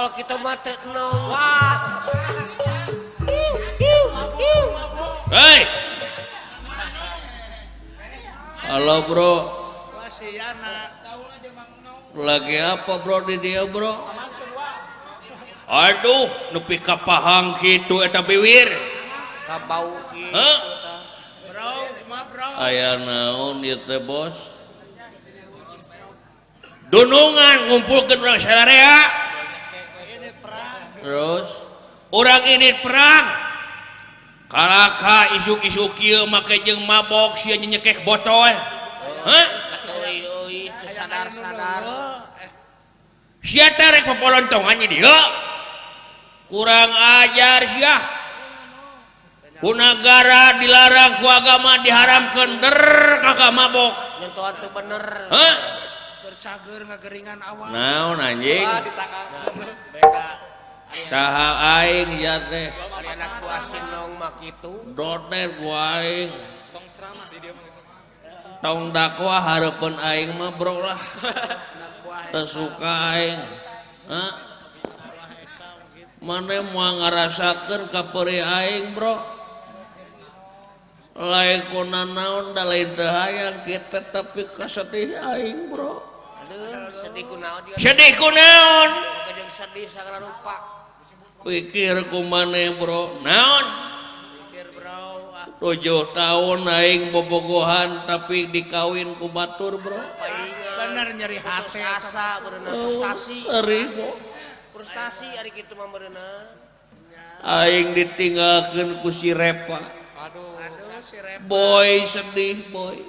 Botol kitu mah teu nong. Wah. Hei. Halo, bro. Wah, si Yana. Lagi apa, bro, di dia, bro? Aduh, nepi ka pahang kitu eta biwir. Kabau kitu. Hah? Tah. Bro, kumaha, bro? Aya naon ieu teh, bos? Dunungan ngumpulkeun urang sararea. Ini perang. Terus urang ini perang. Kalaka isuk-isuk kieu make jeung mabok sia nyekek botol. Hah? Euy euy, teu sadar-sadar. Sia teh rek popolontongan di dieu. Kurang ajar sia. Ku nagara dilarang, ku agama diharamkeun, der kakak mabok. Nyentuhan teu bener. Hah? Keur cager ngageringan awak. Naon, anjing? Wah, ditangkap. Beda. Saha aing ya teh? Ari anak buah sinong mah kitu. Doder ku aing. Tong ceramah di dia mah. Tong dakwah hareupeun aing mah, bro, lah. Anak buah Teu suka aing. Hah? Buah eta gitu. Maneh moal ngarasakeun kapeurih aing, bro. Lain kuna naon da lain teu hayang kita, tapi kasedih aing, bro. Aduh, sedih kunaon juga. Sedih ku naon? Jeung sedih sagala rupa. Pikir ku maneh, bro, naon? Pikir, bro. Ah, 7 tahun aing bobogohan, tapi dikawin ku batur, bro. Paingan. Bener nyeri Putus hati. asa berenang, frustasi. Seri, bro. Frustasi ari kitu mah berenang. Aing ditinggalkeun ku si Repa. Aduh. Aduh, si Rep. Boy, sedih, boy.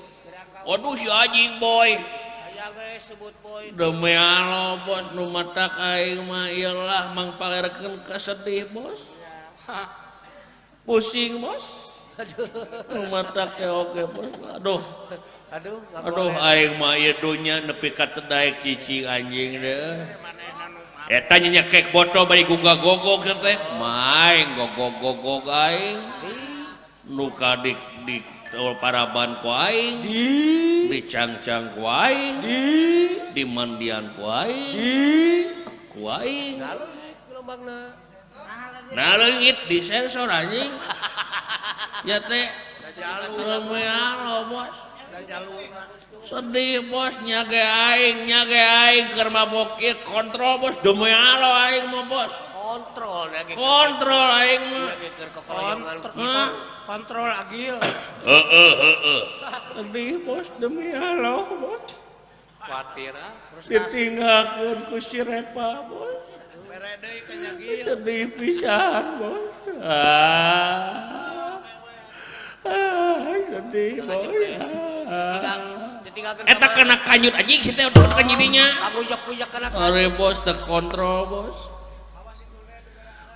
Waduh, si anjing, boy. Aya ge sebut boy. Demi Allah, bos, nu matak aing mah ieu lah mangpalerkeun kasedih, bos. Pusing, bos. Nu matak ge oge, bos. Aduh. Aduh, Aduh, aing mah ieu dunya nepi ka teu daek cicing, anjing deh. Eta nyekek botol bari gugah-gogog teh. Maing gogog-gogog aing. Nu ka di paraban ku aing. Dicangcang ku aing. Di mandian ku aing. Ku aing. Ngaleungit gelombangna. Nah, leungit di sensor, anjing. Ya teh. Demi Allah, bos. Sedih, bos, nyage aing, nyage aing keur mabok ieu kontrol, bos, demi Allah aing mah, bos. Kontrol nage. Kontrol aing mah. Nage keur kokoloyongan. Hah? Kontrol agil. Heeh, heeh. Sedih, bos, demi Allah, bos. Khawatir ah. Ditinggalkeun ku si Repa, bos. Bere deui ka nyagil. Sedih pisan, bos. Ah. Ah, sedih, bos. Ah. Ditinggalkeun. Eta kena kanyut, anjing, si teh udah kanyidinya. Kaguyak-guyak kana. Are bos terkontrol, bos.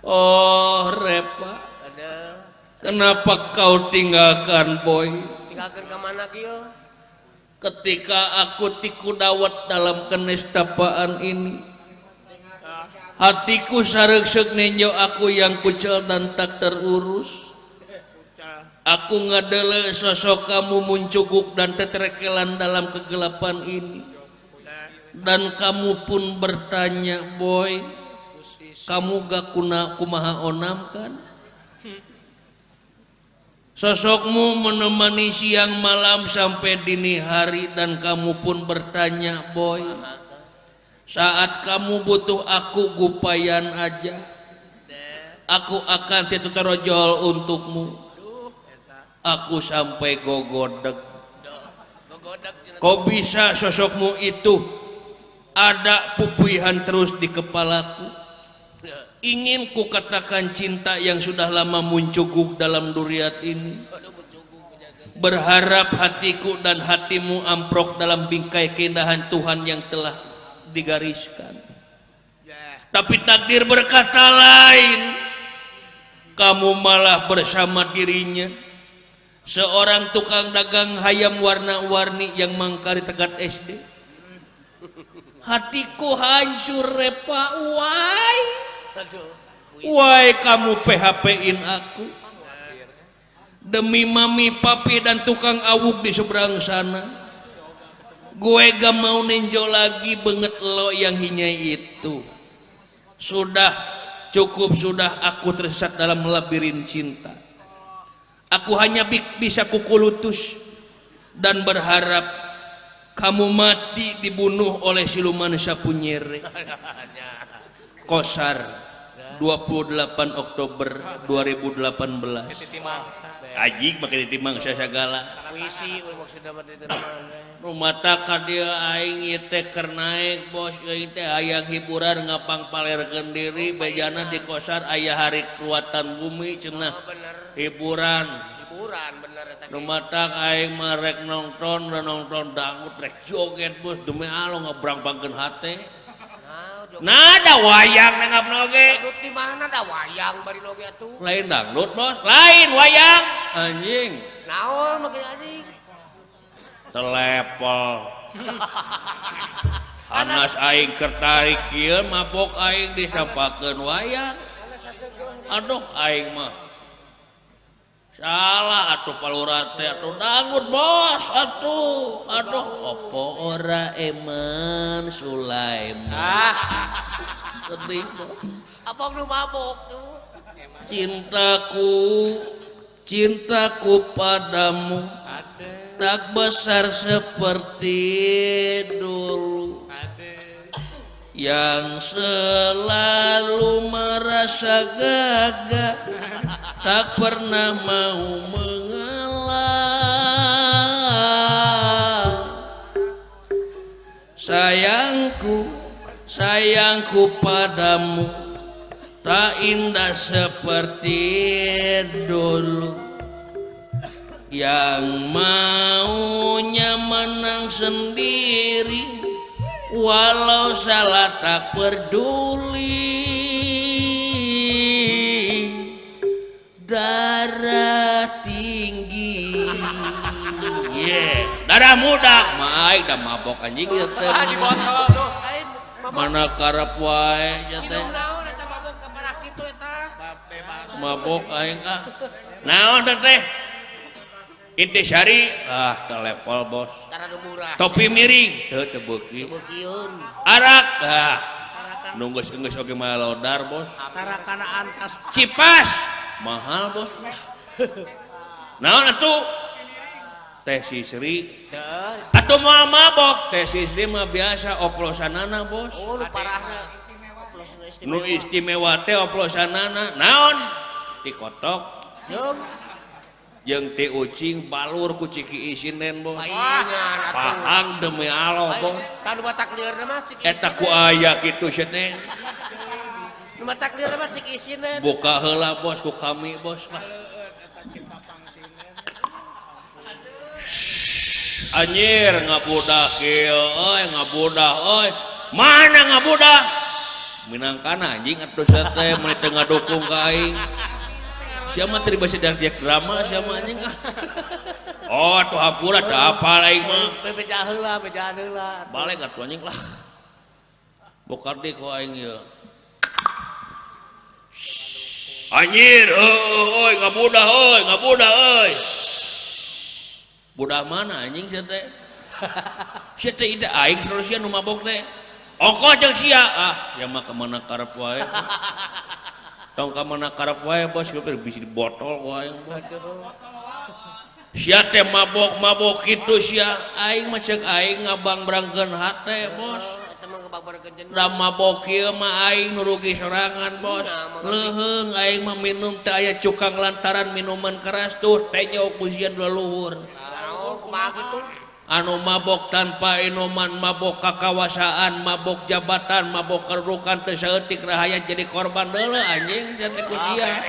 Oh, Repa, Aduh, kenapa kau tinggalkan boy? Tinggalkeun ka mana, Gil? Ketika aku tiku dawet dalam kenestapaan ini, hatiku sareuk nenjo aku yang kucel dan tak terurus. Aku ngadele sosok kamu muncuguk dan tetrekelan dalam kegelapan ini. Dan kamu pun bertanya, boy, kamu gak kuna kumaha onam kan? Sosokmu menemani siang malam sampai dini hari dan kamu pun bertanya, boy, saat kamu butuh aku gupayan aja. Aku akan titorojol untukmu. Aku sampai gogodeg. Kok bisa sosokmu itu ada pupuihan terus di kepalaku? Ingin ku katakan cinta yang sudah lama muncuguk dalam duriat ini. Berharap hatiku dan hatimu amprok dalam bingkai keindahan Tuhan yang telah digariskan. Tapi takdir berkata lain. Kamu malah bersama dirinya. Seorang tukang dagang hayam warna-warni yang mangkari tegat SD. Hatiku hancur, Repa, why? Why kamu PHP-in aku? Demi mami, papi, dan tukang awuk di seberang sana. Gue gak mau nenjo lagi banget lo yang hinyai itu. Sudah cukup sudah aku tersesat dalam labirin cinta. Aku hanya bisa kukulutus dan berharap kamu mati dibunuh oleh siluman Sapunyere. Kosar 28 Oktober 2018. Ajik make titi mangsa sagala. Puisi maksudna mah teh mah. Rumata ka dieu aing ieu teh keur naek bos euy teh hayang hiburan ngapangpalerkeun diri bejana di Kosar aya hari kruatan bumi cenah. Oh, bener. Hiburan. Hiburan bener eta ge. Rumata aing mah rek nonton, nonton dangdut rek joget bos demi Allah ngabrangpangkeun hate. Nah, ada wayang nangap noge. Dangdut di mana ada wayang bari noge atuh? Lain dangdut bos, lain wayang. Anjing. Naon make anjing? Telepel. Anas aing kertarik kieu mabok aing disampakeun wayang. Aduh aing mah. Salah atuh palura teh atuh dangdut bos atuh. Aduh opo ora eman Sulaiman. Ah. Sedih bos. Abang nu mabok tuh. Cintaku, cintaku padamu tak besar seperti dulu. Yang selalu merasa gagah tak pernah mau mengalah. Sayangku, sayangku padamu tak indah seperti dulu. Yang maunya menang sendiri walau salah tak peduli. Darah tinggi. Yeah, darah muda. Maik dah mabok anjing ieu teh. Ah di botol tuh. Mana karep wae nya teh. Minum naon eta mabok ka parah kitu eta. Mabok aing ah. Naon teh? Intisari ah telepol bos. Murah. Topi miring teu teu beuki. Beukieun. Arak ah. Nunggu geus oge malodar bos. Tarakana antas. Cipas mahal bos. Naon atuh? Teh Sisri. Atuh moal mabok teh Sisri mah biasa oplosanana bos. Oh nu parahna. Nu istimewa teh oplosanana. Naon? Dikotok. Jeung jeung ti ucing balur ku ciki isinen bos. Paingan atuh. Pahang demi Allah bos. Tah nu matak lieur mah ciki. Eta ku aya kitu sia teh. Nu matak lieur mah ciki isinen. Buka heula bos ku kami bos lah. Anjir ngabudah kieu euy ngabudah euy. Mana ngabudah? Minangkana anjing atuh sia teh meuni teu ngadukung ka aing. Siapa terima sedang dia drama siapa anjing ah. Oh atuh hampura teu apal aing mah. Beja heula, bejaan heula. Balik atuh anjing lah. Bokar deui ku aing ieu. Anjir euy ngabudah euy, ngabudah euy. Budak mana anjing sia teh? Sia teh ida aing selalu sia nu mabok teh. Ongkoh jeung sia ah, ya mah ka mana karep wae. Tong ka mana karep wae bos, bisi dibotol ku aing bos. Sia teh mabok-mabok kitu sia, aing mah ceuk aing ngabangbrangkeun hate bos. Da mabok ieu mah aing nu rugi sorangan bos. Leuheung aing mah minum teh aya cukang lantaran minuman keras tuh teh nyaho ku sieun leluhur. Anu mabok tanpa inuman, mabok kakawasaan, mabok jabatan, mabok kedudukan teu saeutik rahayat jadi korban deuleu anjing sia teh ku sia.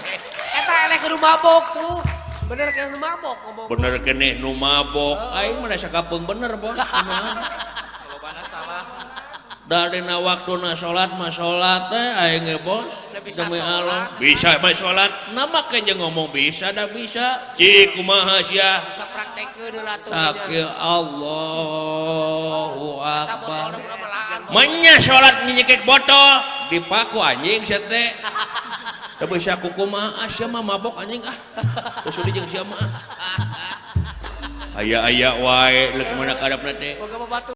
Eta eleh kudu mabok tuh. Bener keneh nu mabok ngomong. Bener keneh nu mabok. Aing mah da sakapeung bener bos. Lobana salah. Da dina waktuna salat mah salat teh aing ge bos. Demi Allah. Bisa mah salat. Nah make jeung ngomong bisa da bisa. Cik kumaha sia? Bisa praktekeun heula atuh. Takir Allahu Akbar. Menya salat nyekek botol dipaku anjing sia teh. Teu bisa kukumaha sia mah mabok anjing ah. Teu sudi jeung sia mah. Aya-aya wae leuk mana kadapna teh.